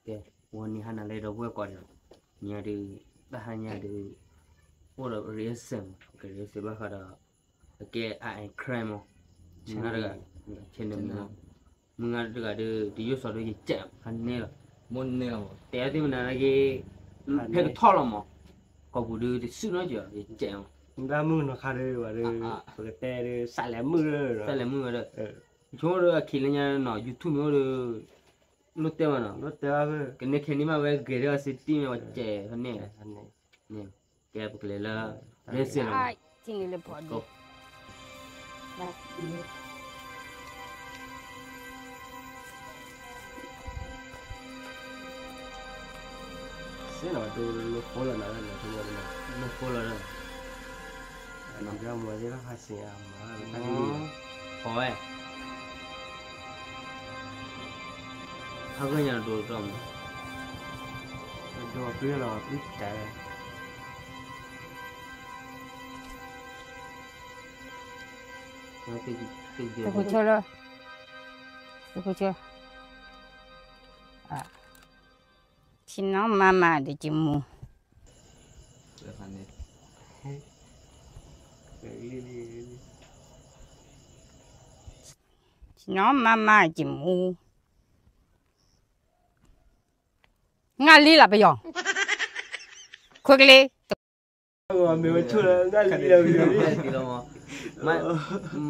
ကဲ, ဝဲန့ၣ်ဟါနၤလၢဒီပုၢ်ဝဲၢ်ကိးန့ၣ်, ညါဒုး, တၢ်ဟါညါဒုး, အိၣ်ဒီး rehearsal မး, က rehearsal ဘၣ်ဃးဒီး, အကဲ art and craft မး, မုၢ်ဂၤတဂၤ, ဆဲးန့ၣ်မး, မုၢ်ဂၤတဂၤဒုး တယိၣ်စီၤဒုးယကဲး, ဟါန့ၣ်လီၤ, မ့ၢ်န့ၣ်လီၤမး, တဲသ့ၣ်မနုၤနာ်က့, ဖဲကထီၣ်လီၤမး, ကိာ်ပူၤဒုးတစုၣ်နီတစဲး, ယကဲးမး, မုၢ်ဂၤမုၣ်ကနီၤခါဒုးဝဲဒုး, ပကတဲဒုး စးလဲၤမုၣ်လၢ, စးလဲၤမုၣ်ဝဲဒၣ်, ဆိဒီးအခံလၢညါနီၤ YouTube မ့ၢ်အိၣ်ဒီး, လိၣ်တဲဘၣ်နီၤ, ကနဲခဲနံၣ်မးဝဲဂဲၤဒီး city မ့ၢ်ဝဲကဲးဖဲန့ၣ်, ကဲပကလဲၤလၢ, ရ့စ့ၣ်လီၤ, စ့ၢ်နီၤ ဒိလၢဖိလီၤနၤလၢနၤ, လၢဖိလီၤလၢ, အဒၣ်မၤသ့ၣ်တဖၣ်စ့ၢ်အမၤ, ဖီဝဲ, ဟးဂီၤညါဒိတၢ်မး, ဒိပျုၢ်လီၤပျုၢ်တၢ်, တခိၣ်ဆိလၢ, တခိၣ်ဆိ, ထံၣ်နီၢ်မါမးဒီးကမူ, ထံၣ်နီၢ်မါမးကမူ, ငါလံလၢပယီၤ, ခွဲကလ့, မ့ၢ်ဝဲဆိလၢ, မကၠီ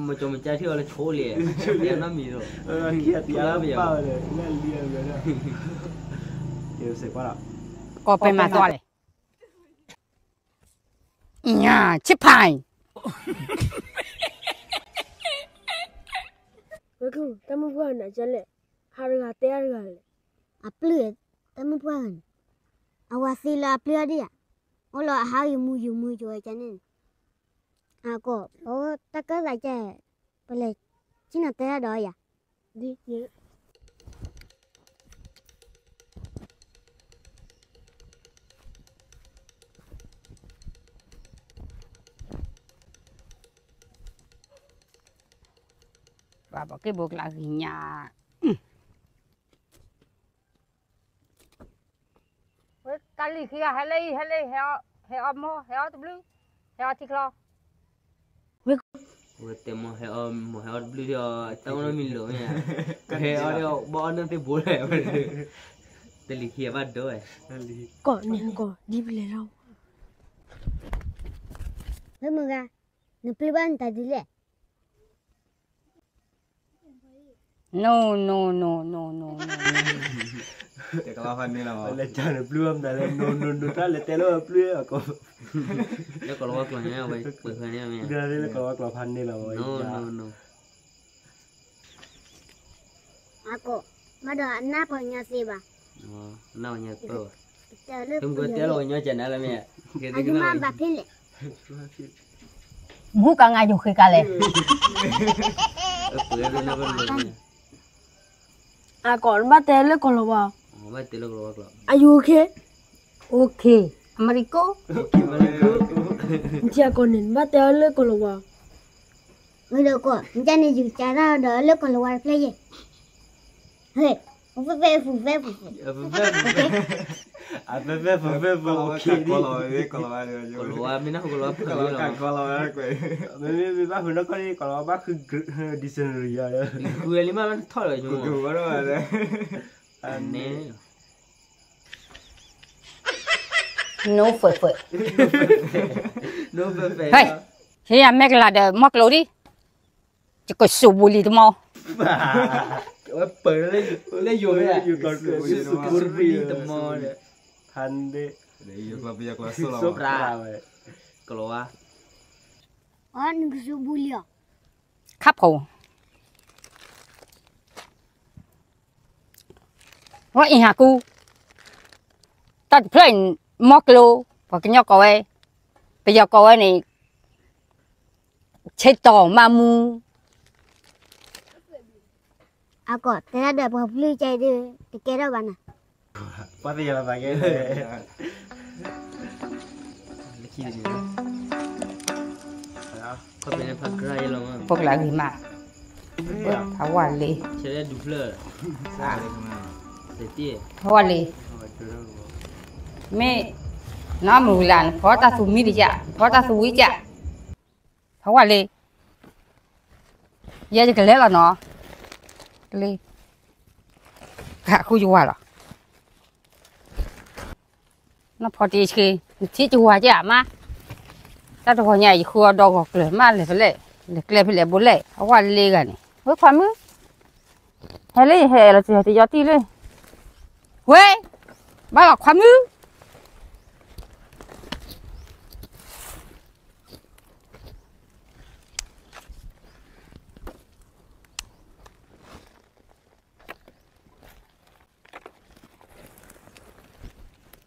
မကၠါထံၣ်အီၤလၢဆိလံ, နီတမံၤဒီး, ကီၢ်ပဲမၤသွါလဲၣ်, ညါ, ဆ့ဖၢ်, ဝဲကျိၣ် တၢ်မုၢ်ပှၢ်နၤကလဲၣ်, ဟးတဂၤတဲအါတဂၤလဲၣ်, အပျုၢ်, တၢ်မုၢ်ပှၢ်ဂၤန့ၣ်, အဝၤသံလၢအပျုၢ်အီၤဒံးဧါ, အိၣ်လီၤအဟးယမူယမူယဝဲကန့ၣ်, အကိး, ပတၢ်ကၢသးကဲ, ပလဲၤ, ဆ့ၣ်နီၤတဲတၢ်ဒီးယၤ ပှၤဘၣ်က့ၢ်ဘိကျါဂ့ၤညါ, ဝဲကလံၤခံဂၤ ဟဲလၢအံၤ ဟဲလၢအံၤ, ဟဲအီၣ်မိၢ် ဟဲအီၣ်တဘျုး, ဟဲအီၣ်ထံချီ, ဝဲတဲမိၢ်ဟဲအီၣ်, မိၢ်ဟဲအီၣ်တဘျုးဒီး တၢ်အိၣ်နီတမံၤလီၤမ့ၢ်ဧါ, ဟဲအီၣ်ဒီးဘၣ်အီၣ်နၢ်သ့ၣ်ဘိလဲၣ်, တလံၤခံဂၤဘၣ်ဒိဝဲ, ကိးန့ၣ်ကိး ဒ်ပလဲၤလီၤ, လၢမုၢ်ဂၤ, နပျုၢ်ဘၣ်နတၢ်ဒ်လဲၣ် No, no, no, no, no, no. တဲကလီၤဖးန့ၣ်လီၤ, လဲၤတၢ်နပျုၢ်ဘၣ်မတၤလဲၣ်, no, no, no တၢ်လဲၤတဲလၢပျုၢ်အကိး, လၢကလီၤဝါကျိာ်ညါဝဲပှဲၤဖဲန့ၣ်မ့ၢ်, လၢကလီၤဝါကျိာ်ဖးန့ၣ်လီၤ, no, no, no. အကိး, ဘၣ်ဒီးအနၢ်ပှၤကညီသ့ဘၣ်, နၢ်ပှၤကညီသ့ဘၣ်, တဲလၢပှၤကညီ, တဲလၢပှၤကညီကနၤလၢမ့ၢ်, အယမၤဘၣ်ဖဲလဲၣ် မူကငါယိၤဃ့ကလဲၣ်, အကိး နဘၣ်တဲလၢကလီၤဝါ, အယိၤခ့, အိၣ်ခ့, အမရံကိ, နထံအကိးန့ၣ် နဘၣ်တဲအီၤလၢကလီၤဝါ, မ့ၢ်ဒီးကိး နကန့ၣ်ယကစးထီၣ်ဒီးလၢကလီၤဝါတဖျၢၣ်ယဲၢ်, ဟဲ, ဖဲဖဲဖဲဖဲ ဖဲဖဲဖဲဖဲ ကလီၤဝါ, မ့ၢ်နၢ်ဟူကလီၤဝါဖဲလီၤ, မ့မ့ၢ်ဘၣ်ဃုနီၢ်ကီၢ်န့ၣ် ကလီၤဝါဘၣ်ဃု dictionary ယၤဒီး, ဃုဝဲလံမး ဘၣ်ထီၣ်လီၤ, န့ၣ် နိဖဲဖဲ, ဟဲ, ဟ့ၣ်ယၤမဲာ်ကလၤဒီးမီၢ်ကျိၤဒံး, ယကစူးဘူးလံတမီၤ, ဝဲပၢၢ်လၢယိၤမ့ၢ်, ယကစူးဘူးလံတမီၤ, ဖးန့ၣ်, ကလီၤဝါ, နကစူးဘူးလံအီၤ, ခါဖိ ဝဲအံၤဟးကူ, တၢ်တဖျၢၣ်အံၤ မီၢ်ကျိၤ, ပှၤကညီကိးဝဲ, ပယီၤကိးဝဲန့ၣ်, ဆ့တီၤမးမူ, အကိး တဲဒၣ်ဒီးပှၤပျုၢ်ကဲဒုး တကဲထီၣ်ဘၣ်နၤ, ပှၤသ့ၣ်ညါလီၤသးကဲ, ဖိကျါဂ့ၤမး, အဝၤလံ, ဆဲးဒူၣ်ဖျၢၣ်, ဟဲဝဲလံ, မ့ၢ်, နီၢ်မုၢ်ဝံၤလၢ် နဖီတၢ်သူမံတယၢ် နဖီတၢ်သူဝံကၢ်, ဟဲဝဲလံ, ယဲယကလဲၤလီၤနီၤ, ကလံ, ကဃုယဝၤလီၤ. နဖီတ့ၢ်ဆ့ နထံၣ်ကဝၤကၢ်မး, တၢ်တဂီၤညါ ယဃုအီၤဒီးဂီၤကျၢၤမး လဲၤဖဲလဲၣ်, လဲၤကျဲဖဲလဲၣ်ဘိလဲၣ် အဝဲလ့ဂၤန့ၣ် ဝဲခွါမုၣ်, ဟဲလၢယဟဲလီၤတယီၤတံၢ်လၢ, ဝဲ, ဘၣ်လီၤခွါမုၣ်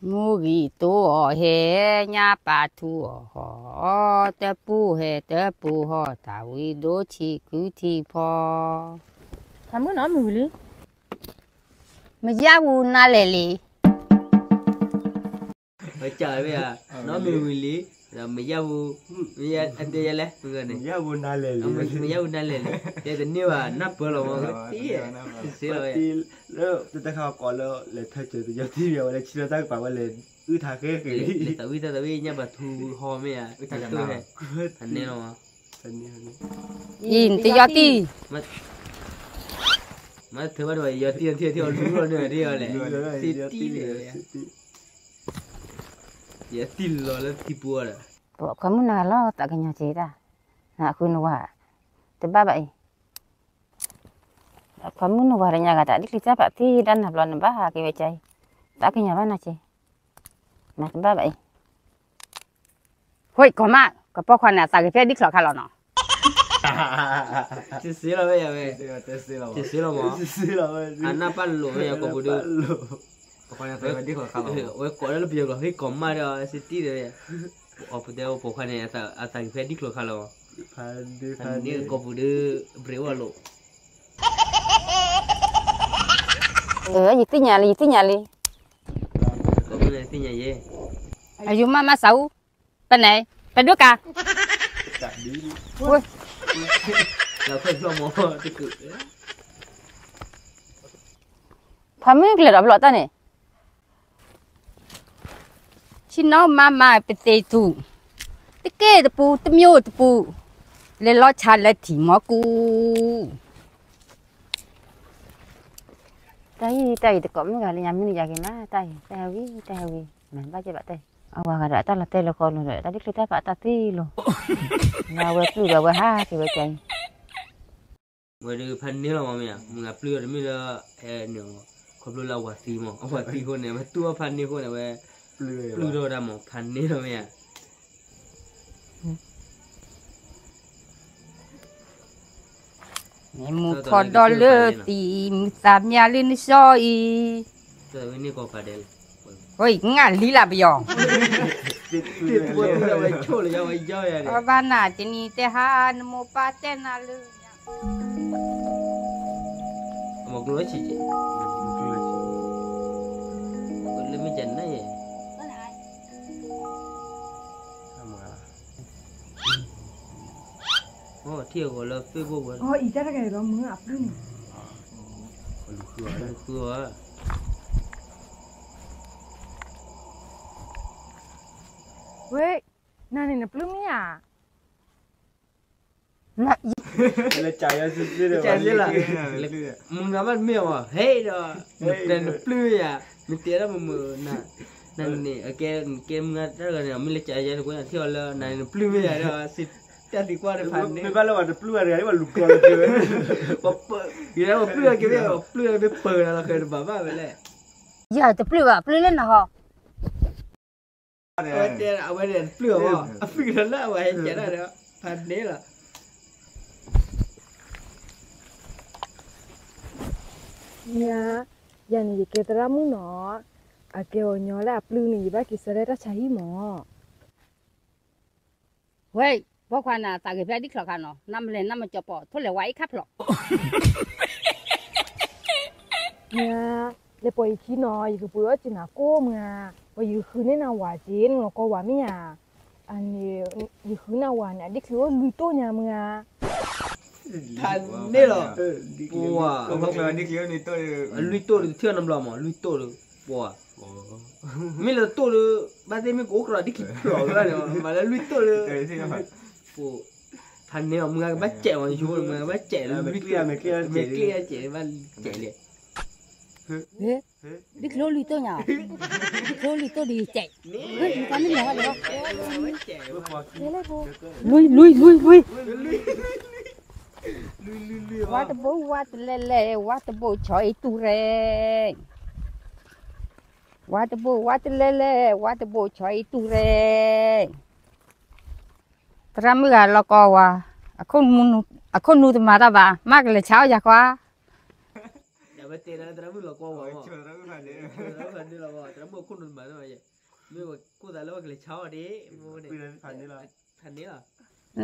မူဂံၢ်တိအီၤဟဲ, ညၣ်ပၢ်ထူအီၤဟီ, တပူၤဟဲတပူၤဟီ, တၢ်ဝံၤဒိဆံးကုထံဖီ, ဖးမုၣ်နီၢ်မုၢ်ဝံၤလံ, မယၢ်ဝူနၤလဲၣ်လံ ဝဲကၢ်ဝဲ, နီၢ်မုၢ်ဝံၤလံ, မယၢ်ဝူ, မယၢ်အတဲယဲလဲၣ်, မယၢ်ဝူနၤလဲၣ်လံ, မယၢ်ဝူနၤလဲၣ်လံ, တဲတန့ၢ်ဘၣ် နၢ်ပၢၢ်လီၤမး, တ့, လၢတၢ်တခါကိးလၢ လဲၤထၢကၢၤတယီၤတံၢ်ဝဲလၢ ဆံလီၤတၢ်ကပၤဝဲလဲၤအုၣ်ထါဃဲဃဲလံ, လၢသးဝံၣ်တၢ်သးဝံၣ် ညၣ်ပၢ်ထူဟီမ့ၢ်ဧါ, ဖးန့ၢ်လီၤမး, အံၤ နတယီၤတံၢ် မ့ၢ်တထၢဘၣ်ဒီး ယယီၤတံၢ်ထံၣ်အထံၣ်အီၤလူလီၤန့ၣ်ဒ်အီၤလဲၣ်, စ့တံၢ်လဲၣ်, ယတံၢ်လီၤလၢထံပူၤအီၤဒီး, ပှၤခွါမုၣ်နၤလီၤ သးကညီၤက့ၤတၢ်, နဃုနဝၤ, တဘၣ်ဘၣ်အံၤ, ပှၤခွါမုၣ်နဝၤတညါဂၤတၢ်ဒ်ချံတၢ်ဖးသံဒၣ်နၤဘျီနဘၣ်ဟးက့ၤဝဲကၢ်အံၤ, သးကညီၤဘၣ်နၤက့ၤ, နတဘၣ်ဘၣ်အံၤ ဝဲကီၢ်မး ကပီၤခွါန့ၣ် အသးက့ၤဖဲဒ်ချီၣ်ခါလီၤနီၤ, တစ့လီၤဝဲယၤဝဲ, တစ့လီၤမး, အနၢ်ပၢ်လိာ်ဝဲယၤကိာ်ပူၤဒီး, ဝဲကိးလၢပယီၤကျိာ် ဟ့ၣ်ကီၢ်မးဒီး စ့တံၢ်ဒီး, အီၤပတဲပိာ်ခွါန့ၣ် အသးက့ၤဖဲဒ်ချီၣ်ခါလီၤ, ဖဲန့ၣ်ကိာ်ပူၤဒီး ဘြ့းဝဲလိာ် ယသ့ၣ်ညါလံ ယသ့ၣ်ညါလံ, အယိၤမးမး စးအူ, ပန့ၣ်, ပဒိၣ်ကါ, ဖးမုၣ်ကလဲၤဒီးဘျီၣ်တၢ်န့ၣ်, ဆံနီၢ်မးမး ပသ့ၣ်ထူၣ်, တက့ၢ်တပူၤ တမျိးတပူၤ, လဲၤလီၤဆါလၢထံၣ်မီၤကူ တၢ်အံၤ တၢ်အံၤတကိးမုၣ်ဂၤလၢညါမုၢ်နံၤယၤက့ၤမး တၢ်အံၤ တၢ်ဟဲဝံၤ တၢ်ဟဲဝံၤ မၤဘၣ်က့ၤဘၣ်တၢ်အံၤ အဝၤဂၤဒီးအတၢ်လီၤတဲာ်လၢဃီလိၤဒီး တၢ်ဒ်ချံတၢ်ဖးအတၢ်သ့လီၤ လၢအဝဲပျုၢ်ဒီးအဝဲဟးက့ၤဝဲကၢ်အံၤ ဝဲဒၣ်ဖးန့ၢ်လီၤမးမ့ၢ်ဧါ မုၢ်ဂၤပျုၢ်အီၤတမ့ၢ်လၢ ဟဲန့ၣ် ခီဖျိလၢအဝၤသံမး အဝၤသံအဃိန့ၣ် အဝဲတူၢ်အီၣ်ဖးန့ၢ်အဃိန့ၣ် အဝဲ ပျုၢ်ထီၣ်ဝဲဒၣ်မး ဖးန့ၢ်လီၤမ့ၢ်ဧါ မ့ၢ်မူထီၣ်ဒီးလၢသံ မုၢ်သးမံလၢနစီအံၤ ဝဲန့ၣ်ကီၢ်ဖးဒဲးလီၤ ဝဲ ငါလံလၢပယီၤ ဝဲဆိၣ်လၢယဝဲယီၤယၤန့ၣ် အဘၣ်နၤတနံၤတဲဟါ နမိၢ်ပၢ်တဲနၤလၢ မကျိၣ်လၢဆံးက့ လၢမ့ၢ်ကနၣ်ယဲ ထံၣ်အဂီၤလၢ Facebook ဝဲ အီ အံၤတၢ်တဂၤအံၤဒီးမုၢ်အပျုၢ်န့ၣ် လူၤဃုအီၤ ဝဲ နၤန့ၣ်နပျုၢ်မ့ၢ်ဧါ လၢကယၤ မုၢ်ဂၤဘၣ်တမ့ၢ်အီၤ ဟဲဒီး နပျုၢ်မ့ၢ်ဧါ နတဲဒၣ်မုၢ်မုၢ် နၤန့ၣ် အကဲ နကဲမုၢ်ဂၤတၢ်တဂၤန့ၣ် မ့ၢ်လၢကယၤ နကွၢ်ထံၣ်အီၤလၢ နၤန့ၣ်နပျုၢ်မ့ၢ်ဧါဒီး စံးတၢ်သံကွၢ်တဖၣ်န့ၣ် မ့ၢ်ဘၣ်လၢပှၤတပျုၢ်ဂၤတဂၤ ပှၤပၢၤ ယၤပျုၢ်က့ၤမ့ၢ် ပျုၢ်မ့ၢ်ပၢၤလီၤ လီၤဃဲၤတဘၣ်ဘၣ်ဝဲလဲၣ် ယၤတပျုၢ်ဘၣ် ပျုၢ်လၢနဟီ အဝဲတဲအဝဲန့ၣ်တပျုၢ်အီၤ အဖုၣ်ကထီၣ်လၢအဝဲဟဲကဲဒၣ်ဒီး ဖးန့ၢ်လီၤ မ့ၢ်ဧါ ယၤန့ၣ်ယကဲသရၣ်မုၣ်နီၤ အကဲအီၤညီလၢအပျုၢ်န့ၣ် ယဘၣ်က့ၤဆၢထၢၣ်တၢ်ဆါဟံၣ်မး ဝဲ ပိာ်ခွါနၤသးဂ့ၤဖဲဒ်ချီၣ်ခါနီၤ နမ့ၢ်လဲၤနမ့ၢ်ကၠီၤပီၤ ထိၣ်လဲၤဝါအံၤခါဖျိး မ့ၢ်ဧါ လဲၤပိာ်ယခံနီၤ ယကပှ့ၤအီၣ်က့ၤနၤကိးမုၢ်ဧါ ပှၤယကဃုန့ၢ်နၤဝၤက့ၤ နလီၤကီဝၤမ့ၢ်ဧါ အန့ၣ် ယဃုနၤဝၤန့ၣ် အဒ်ချံအိၣ်လွံၢ်တိၢ်ညါမုၢ်ဧါ ထါန့ၣ်လီၤ, ပှၤ, အလွံၢ်တိၢ်ဒီး တထံၣ်နီတဘျီမး လွံၢ်တိၢ်ဒီး ပှၤ, မ့ၢ်လၢတိၢ်ဒီး ဘၣ်သ့ၣ်မ့ၢ်ကအိၣ်ကြၢးဒ်ခံဖျိးဝဲဘၣ်န့ၣ် မၤလၢလွံၢ်တိၢ်ဒီး, ပှၤ, ထါန့ၣ်လီၤ မုၢ်ဂၤကဘၣ်စဲးဝဲ ယဆိကမိၣ်မုၢ်ဂၤကဘၣ်စဲးလၢလွံၢ်တိၢ်, မ့ၢ်ကျ့ၣ်စဲးဘၣ်စဲးလဲၣ် ဒ်ချ့လွံၢ်တိၢ်ညါ, ဒ်ချ့လွံၢ်တိၢ်ဒ်စဲး, နတၢ်မ့ၢ်လဲၤဝဲလဲၣ်, လွံၢ်လွံၢ်လွံၢ်လွံၢ်, ဝါတဘိဝါတလဲလဲ, ဝါတဘိဆီအံၤတူၢ်ရဲ, ဝါတဘိဝါတလဲလဲ, ဝါတဘိဆီအံၤတူၢ်ရဲ, သရၣ်မုၣ်ဂၤလီၤကီဝါ, အခိၣ်နူာ်တမၤတၢ်ဘၣ် မ့ၢ်ကလဲၤဆါအီၣ်ယၤကွၢ်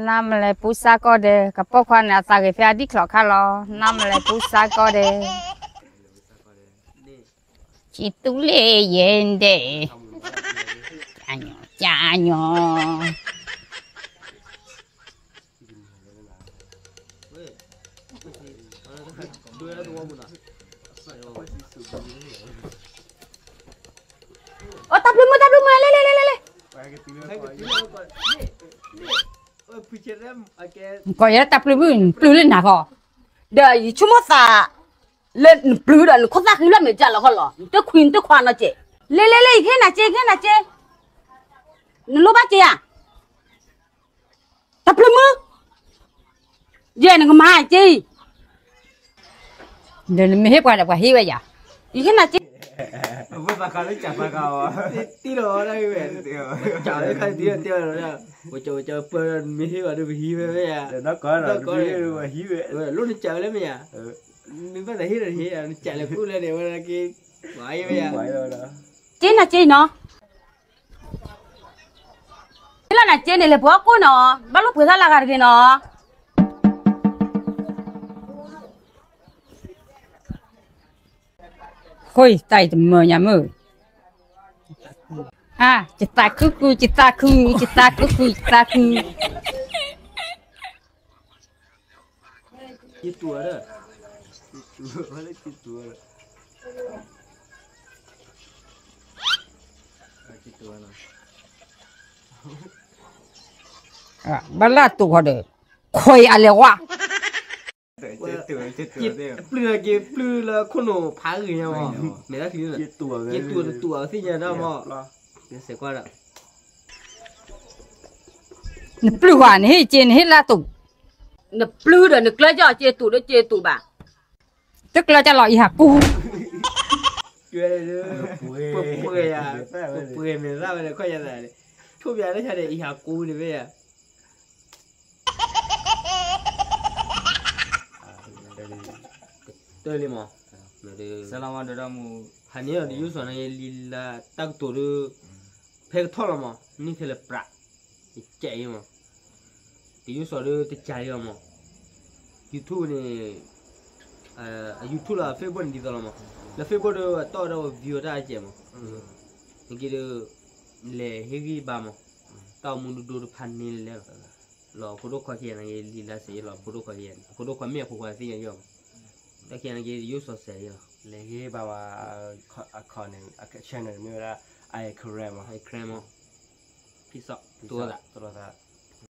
နမလဲၤပူစၢ်ကီၢ်ဒဲး ကပိာ်ခွါန့ၣ်အသးဂ့ၤဖဲအဒံၣ်ချီၣ်ခါလီၤ နမလဲၤပူစၢ်ကီၢ်ဒဲး, ကံတူၢ်လ့ယဲဒဲး, ကညီ အိ တၢ်ပျုၤမုၣ် တၢ်ပျုၤမုၣ် လဲၤလဲၤလဲၤလဲၤလဲၤ, ကီးယဲတၢ်ပျုၤမုၣ် ပျုၤလၢနၤဃီ, ဒီးယဆိကမိၣ်သး လၢနပျုၤဒီးနခိၣ်သၣ်ဃံလၢမဲာ်ကၢလီၤဃီလီၤ နတခွံနတခွါနီၤက့, လဲၤလဲၤလဲၤ ယကဟ့ၣ်နၤက့ ယကဟ့ၣ်နၤက့, နလိၣ်ဘၣ်က့ဧါ တၢ်ပျုၤမုၣ်, ယဲနကမၤက့, ဒီးနမ့ၢ်ဟ့ၣ်ပှၤဒီးပှၤဟ့ၣ်ဝဲယၤ, ယဟ့ၣ်နၤက့, တံၢ်လီၤဝဲဒၣ်ဝဲ, ပှၤကပၢမ့ၢ်ဟ့ၣ်ဘၣ်ဒီးပဟံးဝဲမ့ၢ်ယၤ, လိၣ်နကးဝဲလၢမ့ၢ်ယၤ, နဘၣ်သးဟ့ၣ်ဒီးဟ့ၣ် နကးလဲၤကူၣ်လဲၣ်န့ၣ် ဝဲဒၣ်က့, က့နၤက့နီၤ လၢနက့န့ၣ် လဲၤပှၤကိၢ်နီၤ, ဘၣ်လိၣ်ပှ့ၤသၣ်လၢဂၤတဂ့ၤနီၤ. ဃိတၢ်အံၤတမၢညါမုၢ်, ယသးခုခု ယသးခု, ယသးခုခု ယသးခု. ဘၣ်လၢတူာ်ဃီဒီး ခွဲးအလဲၤဝါ, ပျုၢ်က့ၤပျုၢ်လၢခိၣ်နူာ်ဖးဂ့ၤညါမး, မဲာ်တၢ်ချံ, က့ၤတူာ်တတူာ်အသ့ၣ်ညါဒၣ်မး, စဲးကွၢ်ဒီး နပျုၢ်ဃီ နဟ့ၣ်က့ၤ နဟ့ၣ်လၢတူာ်, နပျုၢ်ဒီးနကျၢၤက့ၤ က့ၤတူာ်ဒီးက့ၤတူာ်ဘၣ်, တကျၢၤက့ၤလီၤ အံၤဟးကူ ပှဲၤယၤ, ပှဲၤမဲာ်သၣ်ဝဲန့ၣ် ခီၣ်ယၤသးန့ၣ်, ထိၣ်ပၠးလၢဆါန့ၣ် အံၤဟးကူန့ၣ်ဝဲယၤ တၢၢ်လံမး, ဟးန့ၢ်ဒီးယိၣ်စီၤန့ၣ် လံလၢတၢ်ကတိၤဒီး ဖဲကထီၣ်လီၤမး န့ၢ်ခဲလၢာ်ပြး, ယကဲအံၤမး, တယိၣ်စီၤဒီးတကးလံလီၤမး, YouTube န့ၣ် အ YouTube လီၤ Facebook န့ၣ်ဒ်သိးလီၤမး, လၢ Facebook ဒီးအတီၢ်ဒီး view တၢ်အကဲမး, နက့ဒီး လဲၤဟ့ၣ်ဂံၢ်ဘါမး, တၢ်အိၣ်မူဒိဒိတဖၣ်န့ၣ်လဲၣ်လီၤ, လီၤအဖိဒိၣ်ခွါခံဂၤန့ၣ်က့ လံလၢစဲးယဲလီၤ အဖိဒိၣ်ခွါခံဂၤန့ၣ် အဖိဒိၣ်ခွါမ့ၢ်အဖိခွါသ့ၣ်ညါယဲမး, တၢ်ခံဂၤန့ၣ်က့ ယိၣ်စီၤစဲးယဲလီၤ, လဲၤဟ့ၣ်ဘါဝဲ အ channel န့ၣ်မ့ၢ်ဝဲဒၣ် I Karen မး, I Karen မး, peace out, တလိၣ်သး